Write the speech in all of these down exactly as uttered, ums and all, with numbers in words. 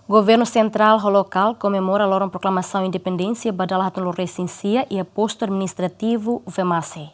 Governu sentrál ho lokál komemora loron proklamasaun independénsia ba dala haatnulu-resin-sia iha postu administrativu Vemasi.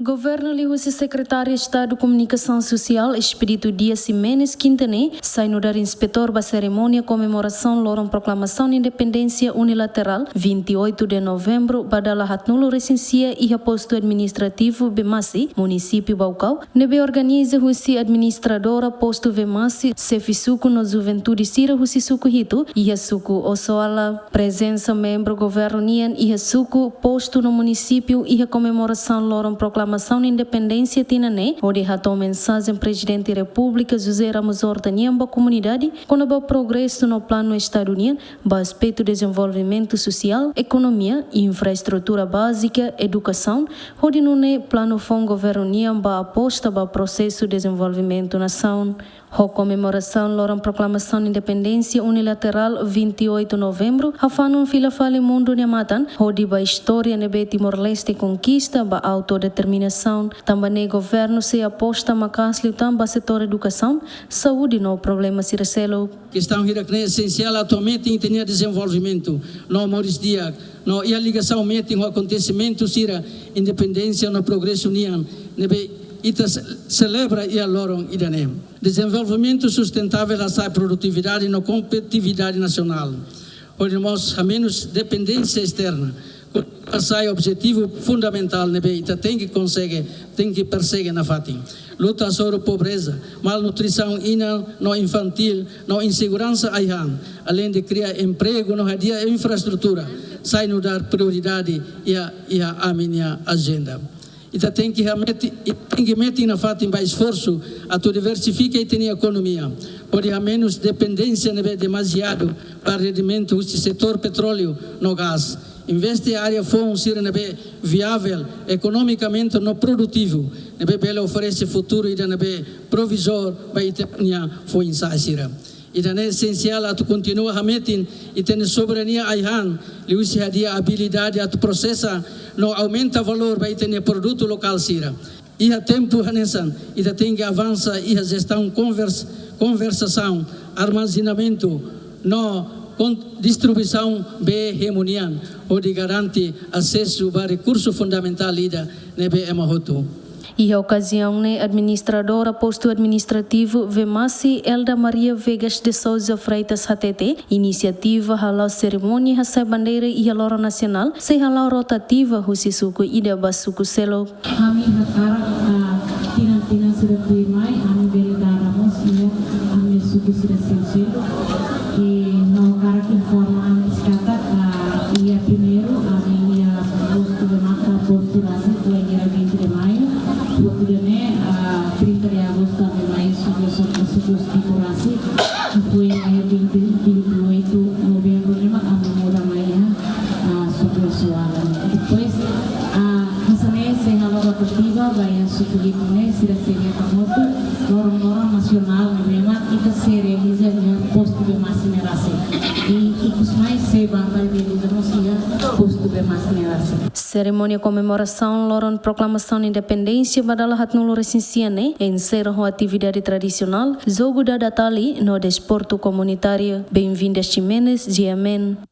Governu liuhusi Sekretáriu Estadu Komunikasaun Sosiál, Expedito Dias Ximenes, kinta ne'e sai nu'udar inspetór ba serimónia komemorasaun loron proklamasaun independénsia unilaterál vinte e oito de novembro ba dala haatnulu-resin-sia iha postu administrativu Vemasi, munisípiu Baucau, ne'ebé organiza husi administradora postu Vemasi, xefe suku no juventude sira husi suku hitu iha suku Osoala. Prezensa membru governu nian iha suku, postu no munisípiu iha komemorasaun loron proklamasaun independénsia tinan ne'e, hodi hato'o mensajen Prezidente Repúblika José Ramos Horta nian ba komunidade kona-ba progresu no planu Estadu nian ba aspetu dezenvolvimentu sosiál, ekonomia, infraestrutura bázika, edukasaun, hodi nune'e planu foun governu nian ba aposta ba prosesu dezenvolvimentu nasaun. Ho komemorasaun loron proklamasaun independénsia unilaterál vinte e oito novembro, hafanun fila fali mundu nia matan hodi ba istória ne'ebé Timor-Leste konkista ba autodeterminasaun. Tanba ne'e governu sei aposta maka'as liután ba setór edukasaun, saúde no problema sira seluk. Kestaun hirak-ne'e esensiál atu hametin ita-nia dezenvolvimentu no moris di'ak, no iha ligasaun metin ho akontesimentu sira independénsia no progresu nian ne'ebé ita se-, selebra iha loron ida-ne'e. Dezenvolvimentu sustentável hasa'e produtividade no kompetitividade nasionál, hodi mós hamenus dependénsia esterna, hasa'e objetivu fundamentál ne'ebé ita tenke konsege, tenke persege nafatin. Luta hasoru pobreza, malnutrisaun inan no infantíl no inseguransa ai-han, aleinde kria empregu no hadi'a infraestrutura, sai nu'udar prioridade iha, iha ami-nia ajenda. Ita tenke hamete-, ita tenke metin nafatin ba esforsu atu diversifika ita-nia ekonomia, hodi hamenus dependénsia ne'ebé demaziadu ba rendimentu husi setór petróleu no gás. Investe área foun sira ne'ebé viável ekonomikamente no produtivu, ne'ebé bele oferese futuru ida ne'ebé provizóriu ba ita-nia foin-sa'e sira. Ida-ne'e esensiál atu kontinua hametin ita-nia soberania ai-han, liuhusi hadi'a abilidade atu prosesa no aumenta valór ba ita-nia produtu lokál sira. Iha tempu hanesan, ita tenke avansa iha jestaun konvers-, konservasaun, armazenamentu no kon-, distribuisaun bee hemu nian, hodi garante asesu ba rekursu fundamentál ida ne'ebé ema hotu. Iha okaziaun ne'e, administradora postu administrativu Vemasi, Elda Maria Vegas de Sousa Freitas, hatete inisiativa hala'o serimónia hasa'e bandeira iha loron nasionál sei hala'o rotativa husi suku ida ba suku seluk. Ami hakarak, ah, tinan-tinan sira tuirmai, ami bele dada mós iha ami suku sira seluk-seluk. I no hakarak informa ami katak, ah, iha primeiru, ami iha postu Vemasi, postu rasik, iha dia vinte de maio. Postu ida-ne'e, ah, trinta de agosto, ami mai suku, suku, suku, suku rasik. Depois, iha vinte, vinte e oito novembro, ne'e mak ami muda mai iha, ah, suku Osoala. Depois, ah, hanesan ne'e sei halo rotativa ba iha suku hitu ne'e, sira sei hetan hotu, loron-loron nasionál ne'e mak ita sei realiza iha postu Vemasi ne'e rasik. I ikus mai sei ba realiza mós iha postu Vemasi ne'e rasik. Serimónia komemorasaun loron proklamasaun independénsia ba dala haatnulu-resin-sia ne'e enserra ho atividade tradisionál, jogu dada tali no desportu komunitáriu. Benvinda Ximenes, G M N.